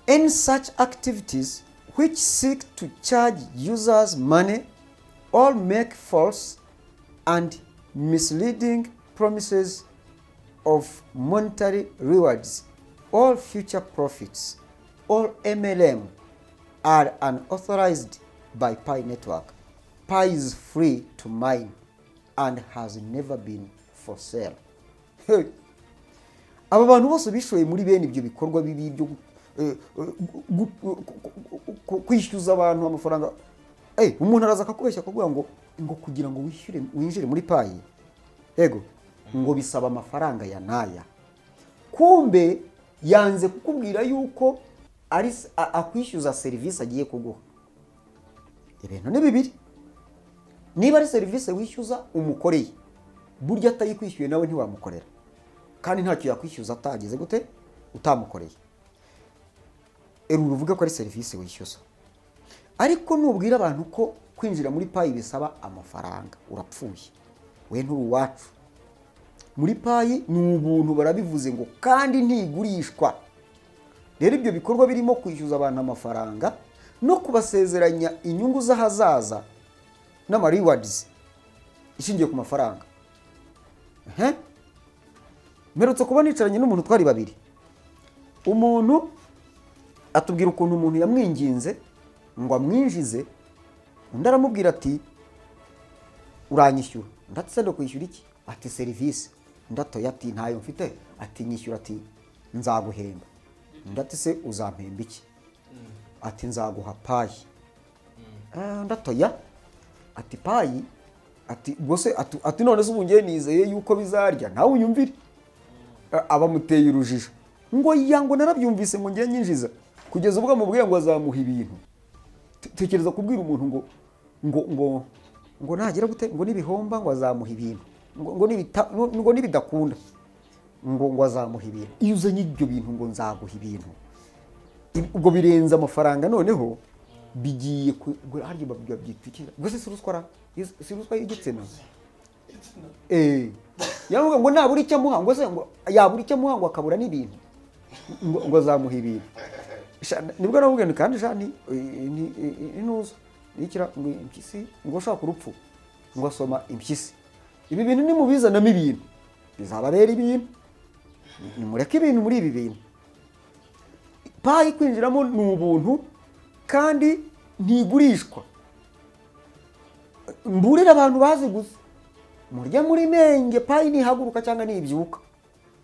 "Any such activities which seek to charge users money or make false and misleading promises of monetary rewards or future profits or MLM are unauthorized by Pi Network. Pi is free to mine and has never been for sale." Hey. Aba bantu bose bishoye muri bene ibyo bikorwa bibi byo kwishyuza abantu amafaranga. Umuntu araza akakubeshya, akavuga ngo kugira ngo wishyure winjire muri Pi, yego, ngo bisaba amafaranga ya naya. Kumbe yanze kukubwira yuko ari akwishyuza serivisi agiye kuguha. Ibintu ni bibiri: niba ari serivisi wishyuza umukoreye, burya atayikwishyuye nawe ntiwamukorera, kandi ntacyo yakwishyuza atageze gute utamukoreye. Erura uvuge ko ari serivisi wishyuza. Ariko nubwira abantu ko kwinjira muri Pi bisaba amafaranga, urapfuye, we nturi uwacu. Muri Pi ni ubuntu, barabivuze ngo kandi ntigurishwa. Rero ibyo bikorwa birimo kwishyuza abantu amafaranga no kubasezeranya inyungu z'ahazaza n'ama rewards ishingiye ku mafaranga. Ehe. Mperutse kuba nicaranye n'umuntu, twari babiri, umuntu atubwira ukuntu umuntu yamwinginze ngo amwinjize. Undi aramubwira ati: "Uranyishyura." Undi ati: "Se kwishyura iki?" Ati: "Serivisi." Undi atoya ati: "Ntayo mfite." Ati: "Nyishyura." Ati: "Nzaguhemba." Undi ati: "Se uzampemba iki?" Ati: "Nzaguha Pi." Undi atoya ati: "Pi?" Ati: "Ubwo se?" Ati: "None se ubu ngiye nizeye yuko bizarya?" Nawe unyumvire. Abamuteye urujijo ngo ya ngo narabyumvise ngo ngiye nyinjiza, kugeza ubwo amubwiye ngo azamuha ibintu. Tekereza kubwira umuntu ngo nagira gute, ngo nibihomba ngo azamuha ibintu, ngo nibidakunda ngo azamuha ibintu. Iyo uzanye ibyo bintu ngo nzaguha ibintu, ubwo birenze amafaranga. Noneho bigiye harya babyita iki? Ubwo se si ruswa ra? Si ruswa y'igitsina? Yavuga ngo nabura icyo amuha, ngo se ngo yabura icyo amuha, ngo akabura n'ibintu, ngo azamuha ibintu. Nibwo namubwiye nti kandi sha ni inuza nikira ngo impyisi ngo ushaka urupfu ngo asoma impyisi. Ibi bintu nimubizanamo ibintu bizababera ibintu. Nimureke ibintu muri ibi bintu. Pi kwinjiramo ni ubuntu kandi ntigurishwa. Mburire abantu baziguze, murya muri menge. Pi nihaguruka cyangwa nibyuka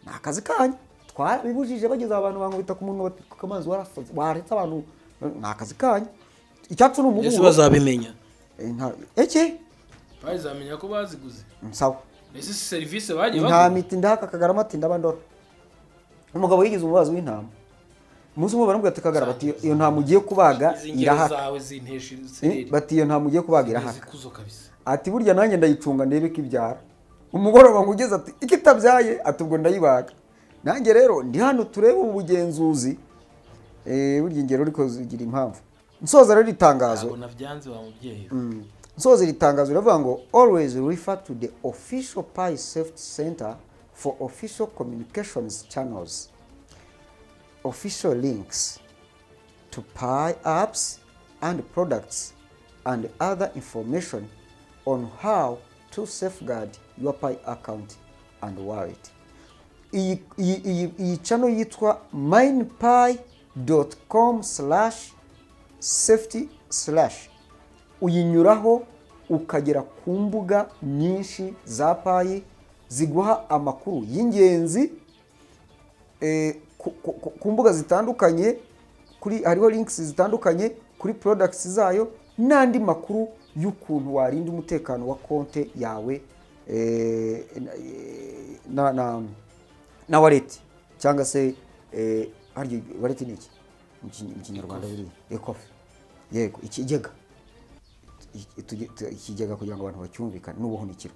ni akazi kanyu. Twarabibujije, bageze abantu bankubita ku munwa bati: "Kamazi, warasaze, waretse abantu." Ni akazi kanyu, icyacu ni Ese umuburo. bazabimenya? Eke. Bazamenya ko baziguze. Sawa. Ese si serivisi bagiye Intama bagura? iti: "Ndahaka." Kagarama ati: "Ndaba ndora." Umugabo yigize umubazi w'intama. Umunsi umwe baramubwira ati: "Kagara," bati, "iyo ntama ugiye kubaga Izi ngero irahaka." zawe zintesha isereri. Bati: "Iyo ntama ugiye kubaga irahaka." Ikuzo kabisa. Ati: "Burya nanjye ndayicunga ndebe ko ibyara." Umugoroba ngo ugeze, ati: "Iko itabyaye," ati, "ubwo ndayibaga nanjye." Rero ndi hano turebe ubu bugenzuzi. Burya ingero ariko zigira impamvu. Nsoza rero itangazo. Ntabwo nabyanze wa mubyeyi. Nsoza iri tangazo riravuga ngo "Always refer to the official Pi Safety Center for official communications channels, official links to Pi apps and products, and other information on how to safeguard your Pi account and wallet." Iyi channel yitwa minepi.com/safety/. Uyinyuraho ukagera ku mbuga nyinshi za Pi ziguha amakuru y'ingenzi. ku mbuga zitandukanye, kuri hariho links zitandukanye kuri products zayo n'andi makuru y'ukuntu warinda umutekano wa konte yawe na wallet cyangwa se harya wallet ni iki mu Kinyarwanda? Buriya ekofe, yego, ikigega. Ikigega kugira ngo abantu bacyumvikane n'ubuhunikiro.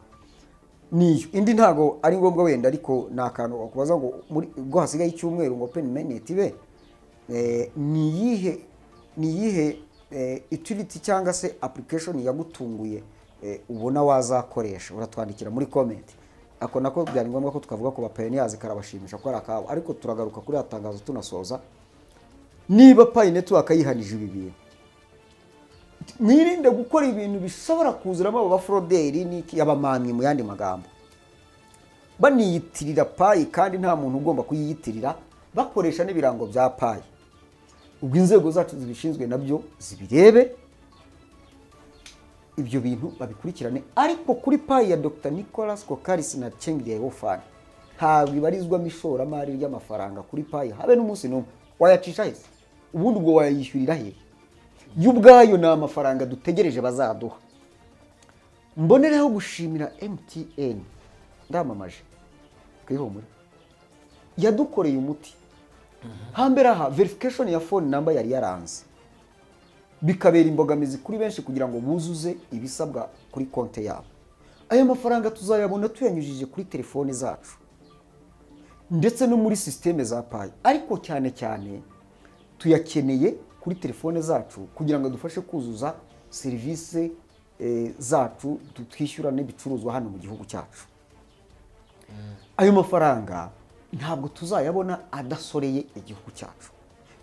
Niyo indi ntago ari ngombwa wenda, ariko ni akantu wakubaza ngo muri ubwo hasigaye icyumweru ngo open mainnet ibe, ni iyihe utility cyangwa se application yagutunguye ubona wazakoresha? Uratwandikira muri comment. Ako nako byari ngombwa ko tukavuga ko ba pioneers karabashimisha ko ari akabo, ariko turagaruka kuri aya tangazo tunasoza. Niba Pi Network yihanije ibi bintu, mwirinde gukora ibintu bishobora kuzuramo abo bafraudeurs n'iki, abamamyi mu yandi magambo, baniyitirira Pi kandi nta muntu ugomba kuyiyitirira, bakoresha n'ibirango bya Pi. Ubwo inzego zacu zibishinzwe nabyo zibirebe, ibyo bintu babikurikirane. Ariko kuri Pi ya Dr Nicolas Kokkalis na Chengdiao Fan, ntabwo ibarizwamo ishoramari ry'amafaranga kuri Pi habe n'umunsi n'umwe. Wayacisha hese ubundi? Ubwo wayishyurira hehe? Yo ubwayo ni amafaranga dutegereje bazaduha. Mbonereho gushimira MTN, ndamamaje twihumure, yadukoreye umuti. Hambere aha verification ya phone number yari yaranze, bikabera imbogamizi kuri benshi kugira ngo buzuze ibisabwa kuri konti yabo. Aya mafaranga tuzayabona tuyanyujije kuri telefone zacu ndetse no muri sisiteme za Pi, ariko cyane cyane tuyakeneye kuri telefone zacu kugira ngo dufashe kuzuza serivisi zacu, twishyura n'ibicuruzwa hano mu gihugu cyacu. Ayo mafaranga ntabwo tuzayabona adasoreye igihugu cyacu,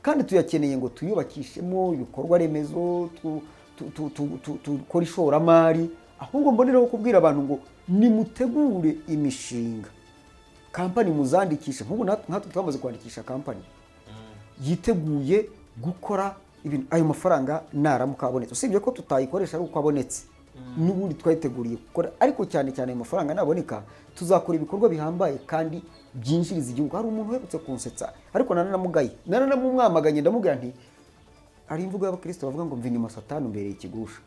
kandi tuyakeneye ngo tuyubakishemo ibikorwa remezo, dukore ishoramari. Ahubwo mbonereho kubwira abantu ngo nimutegure imishinga, kampani muzandikishe. Nk'ubu nkatwe twamaze kwandikisha kampani yiteguye gukora ibintu ayo mafaranga naramuka abonetse. Usibye ko tutayikoresha ari uko abonetse, n'ubundi twayiteguriye gukora, ariko cyane cyane ayo mafaranga naboneka tuzakora ibikorwa bihambaye kandi byinjiriza igihugu. Hari umuntu uherutse kunsetsa, ariko naranamugaye, naranamumwamaganye, ndamubwira nti hari imvugo y'abakristo bavuga ngo "Mva inyuma Satani, umbereye ikigusha."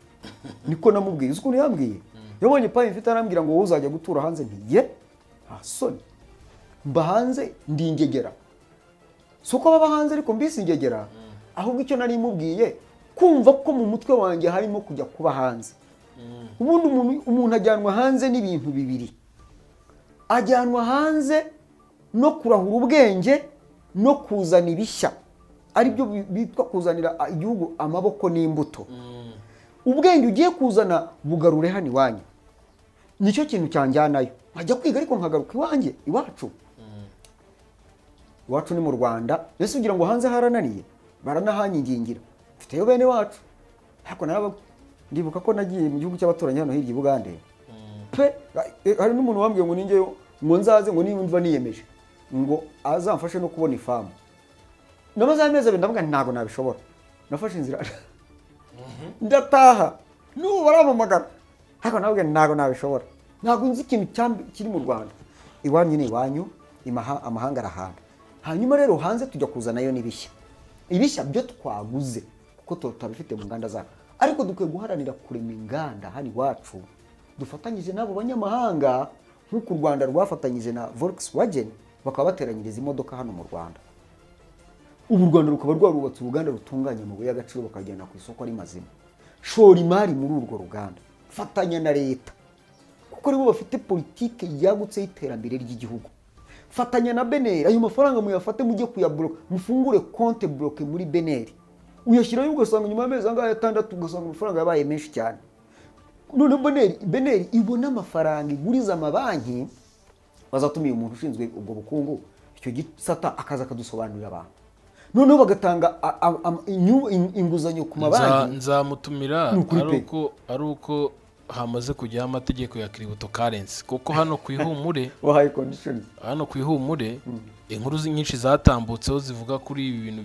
Niko namubwiye. Uzi ukuntu yambwiye? Yabonye Pi mfite, arambwira ngo "Wowe uzajya gutura hanze." Nti "Ye, nta soni, mba hanze ndi ingegera." Si uko baba hanze ariko mbisi ingegera, ahubwo icyo nari mubwiye, kumva ko mu mutwe wanjye harimo kujya kuba hanze. Ubundi umuntu ajyanwa hanze n'ibintu bibiri: ajyanwa hanze no kurahura ubwenge no kuzana ibishya, aribyo bitwa kuzanira igihugu amaboko n'imbuto. Ubwenge ugiye kuzana bugarure hano iwanyu, nicyo kintu cyanjyanayo, nkajya kwiga ariko nkagaruka iwanjye, iwacu. Iwacu ni mu Rwanda. Ese ugira ngo hanze harananiye? Baranahanyigingira, mfiteyo bene wacu. Ariko ndibuka ko nagiye mu gihugu cy'abaturanyi hano hirya i Bugande pe, hari n'umuntu wambwiye ngo ninjyeyo ngo nzaze, ngo nimba niyemeje ngo azamfashe no kubona ifamu. Namaze amezi 2, ndavuga nti ntabwo nabishobora. Nafashe inzira ndataha, n'ubu barampamagara, ariko nawe ntabwo nabishobora, ntabwo nzi ikintu kiri mu Rwanda. Iwanyu ni iwanyu, amahanga arahanda. Hanyuma rero hanze tujya kuzanayo n'ibishya, ibishya byo twaguze kuko tutabifite mu nganda zacu. Ariko dukwiye guharanira kurema inganda hano iwacu dufatanyije n'abo banyamahanga, nk'uko u Rwanda rwafatanyije na Volkswagen bakaba bateranyiriza imodoka hano mu Rwanda. Ubu u Rwanda rukaba rwarubatse uruganda rutunganya amabuye y'agaciro bakajyana ku isoko ari mazima. Shora imari muri urwo ruganda, fatanya na leta kuko aribo bafite politike yagutse y'iterambere ry'igihugu. Fatanya na BNR, ayo mafaranga muyafate mujye kuyabloka, mufungure konte bloquée muri BNR, uyashyirayo ugasanga nyuma y'amezi angahe, 6, ugasanga amafaranga yabaye menshi cyane. None BNR ibona amafaranga iguriza amabanki. Bazatumiye umuntu ushinzwe ubwo bukungu, icyo gisata, akaza akadusobanurira abantu, noneho bagatanga inguzanyo ku mabanki. Nzamutumira. Ni ukuri ari pe. uko hamaze kujyaho amategeko ya cryptocurrency, kuko hano ku Ihumure Wahaye conditions. hano ku Ihumure inkuru nyinshi zatambutseho zivuga kuri ibi bintu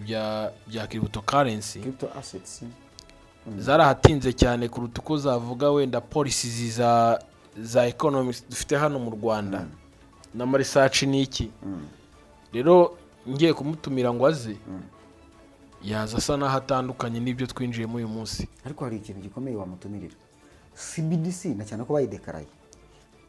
bya cryptocurrency Crypto assets. zarahatinze cyane kuruta uko zavuga wenda policies za economics dufite hano mu Rwanda n'ama research n'iki. Rero Ngiye kumutumira ngo aze, yaza asa n'aho atandukanye n'ibyo twinjiyemo uyu munsi. Ariko hari ikintu gikomeye wamutumirira, CBDC, na cyane ko bayidekaraye,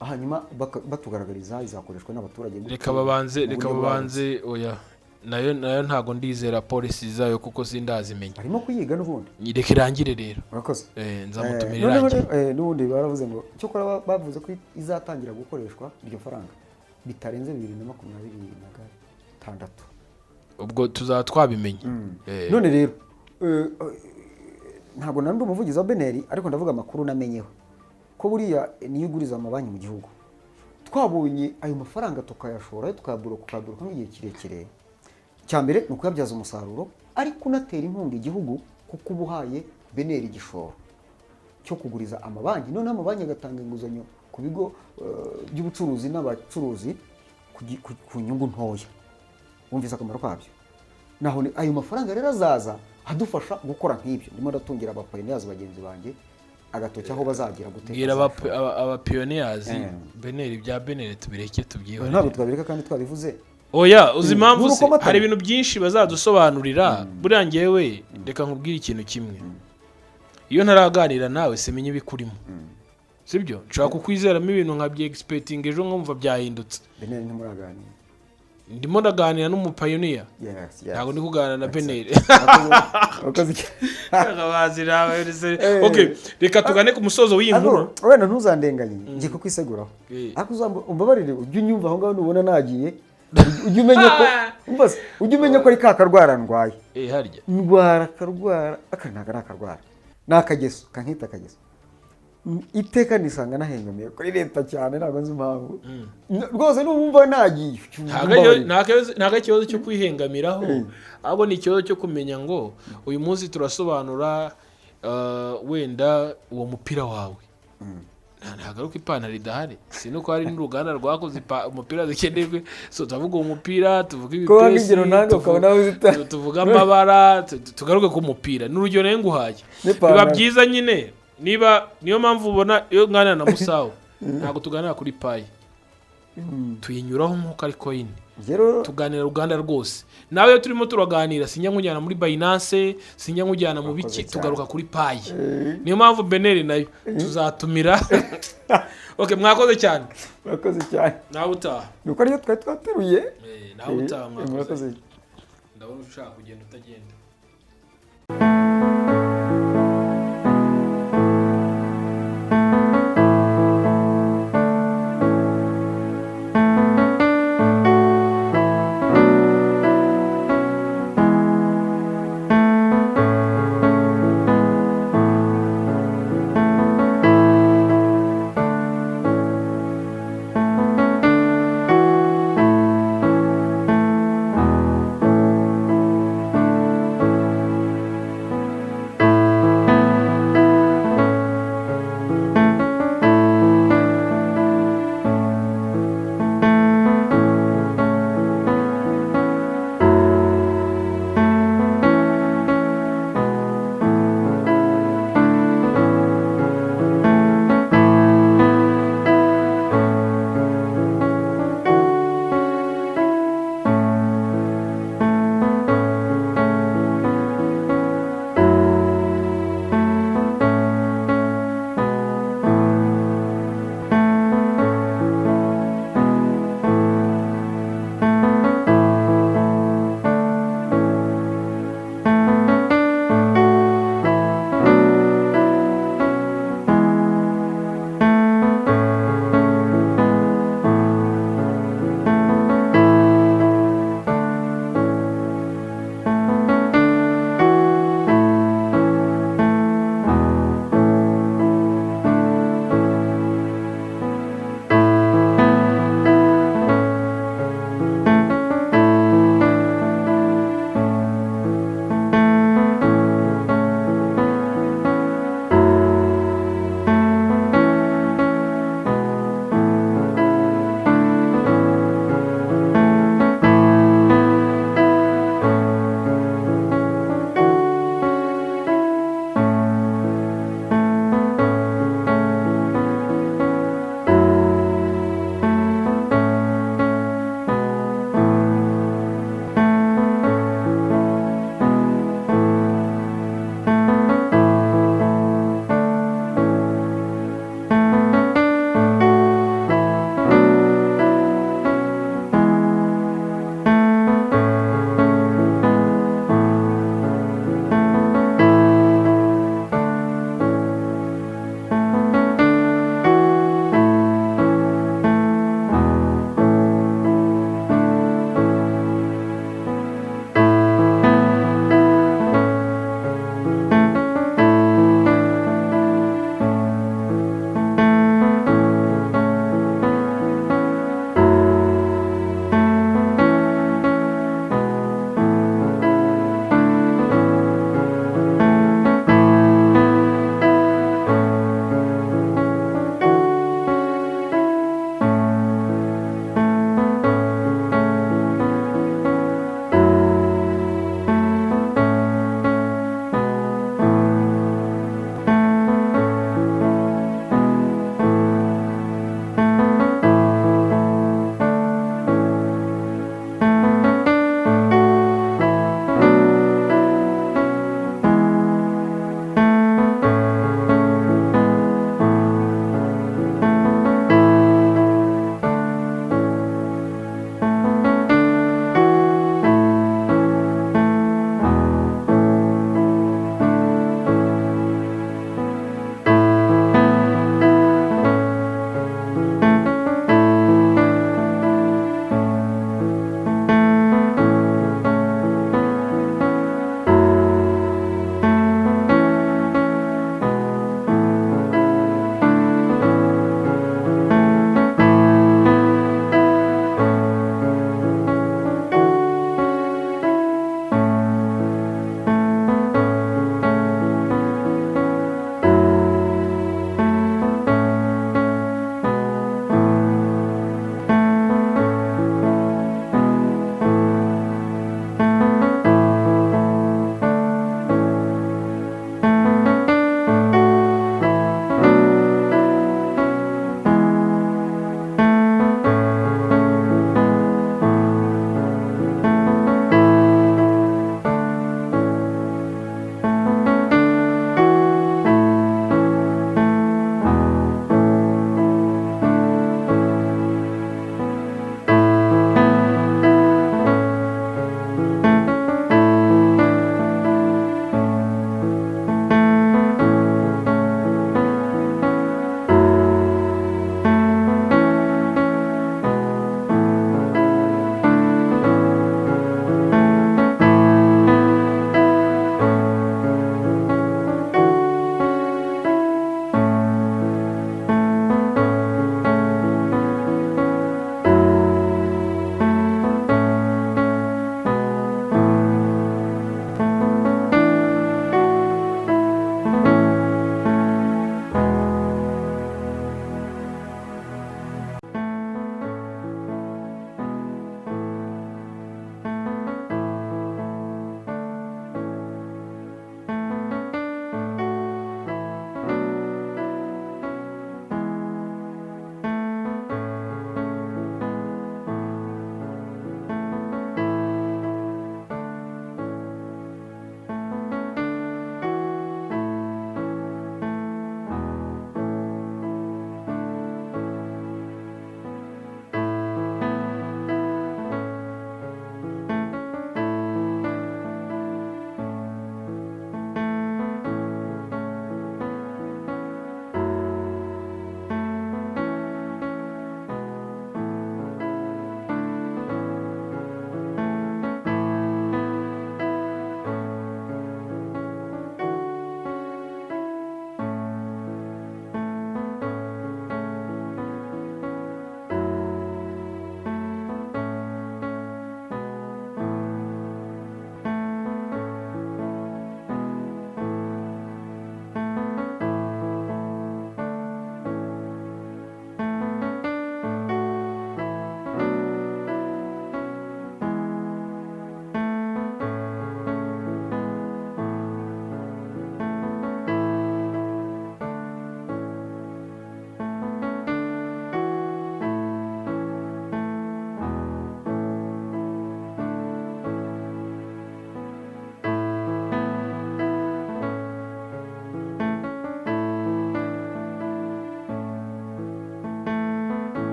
hanyuma batugaragariza izakoreshwa n'abaturage gute, Reka babanze, mu reka buryo babanze. Oya, nayo ntago ndizera policy zayo kuko sindazimenya. Barimo kuyiga n'ubundi. Reka irangire rero. Urakoze. Nzamutumira Noneho irangire. rero, n'ubundi baravuze ngo cyokora bavuze ko izatangira gukoreshwa iryo faranga bitarenze 2026. Ubwo tuzaba twabimenye. None rero ntabwo nari ndi umuvugizi wa BNR, ariko ndavuga amakuru namenyeho ko buriya niyo uguriza amabanki mu gihugu, twabonye ayo mafaranga tukayashora, tukayabloka, ukayabloka nk'igihe kirekire. Icya mbere ni ukuyabyaza umusaruro, ariko unatera inkunga igihugu, kuko uba uhaye BNR igishoro cyo kuguriza amabanki, noneho amabanki agatanga inguzanyo ku bigo by'ubucuruzi n'abacuruzi ku nyungu ntoya. Wumvise akamaro kabyo? Naho ayo mafaranga rero azaza adufasha gukora nk'ibyo. Ndimo ndatungira abapioneers bagenzi banjye agatoki aho bazagira gute. Bwira Azashora. Abapioneers BNR, bya BNR tubireke, tubyihorere. Ntabwo twabireka kandi twabivuze. Oya, uzi impamvu Nuko se? Mata- Hari ibintu byinshi bazadusobanurira. Buriya ngewe reka nkubwire ikintu kimwe: iyo ntaraganira nawe simenya ibikurimo, sibyo? Nshobora kukwizeramo ibintu nka bya expecting, ejo nkumva byahindutse. BNR ntimuraganira. Ndimo ndaganira n'umupioneer. Yes. Ntabwo ndi kuganira na BNR. Urakoze cyane. Okay, reka tugane ku musozo w'iyi nkuru. Ariko wenda ntuzandenganye, ngiye kukwiseguraho. Ariko umbabarire, ujye unyumva aho ngaho nubona nagiye, ujye umenya ko umva se, ujye umenya ko ari ka karwara ndwaye. Harya? Ndwara akarwara aka, ntabwo ari akarwara, ni akageso kankita akageso. Iteka nisanga nahengamiye kuri leta cyane, ntabwo nzi impamvu. Rwose nubumva nagiye, umbabarire. Ntabwo ari ikibazo cyo kwihengamiraho, ahubwo ni ikibazo cyo kumenya ngo uyu munsi turasobanura wenda uwo mupira wawe. Ntabwo ari uko ipantaro idahari, si nuko hari n'uruganda rwakoze umupira zikenewe. So turavuga uwo mupira, tuvuga Ko wanga ibipesi, ingero nange ukabona aho tuvuga amabara, tugaruke ku mupira. Ni urugero nayo nguhaye. N'ipantaro. Biba byiza nyine niba niyo mpamvu ubona iyo nganira na Musawu ntabwo tuganira kuri Pi, tuyinyuraho nk'uko ari coin. Njye rero Tuganira ruganda rwose. Nawe iyo turimo turaganira sinjya nkujyana muri Binance, sinjya nkujyana mu biki. Cyane. Tugaruka kuri Pi. Niyo mpamvu BNR nayo tuzatumira. Okay, mwakoze cyane. Murakoze cyane. Nawe utaha. Ni uko ariyo twari twateruye. Nawe utaha. Mwakoze. Murakoze. Ndabona ushaka kugenda utagenda.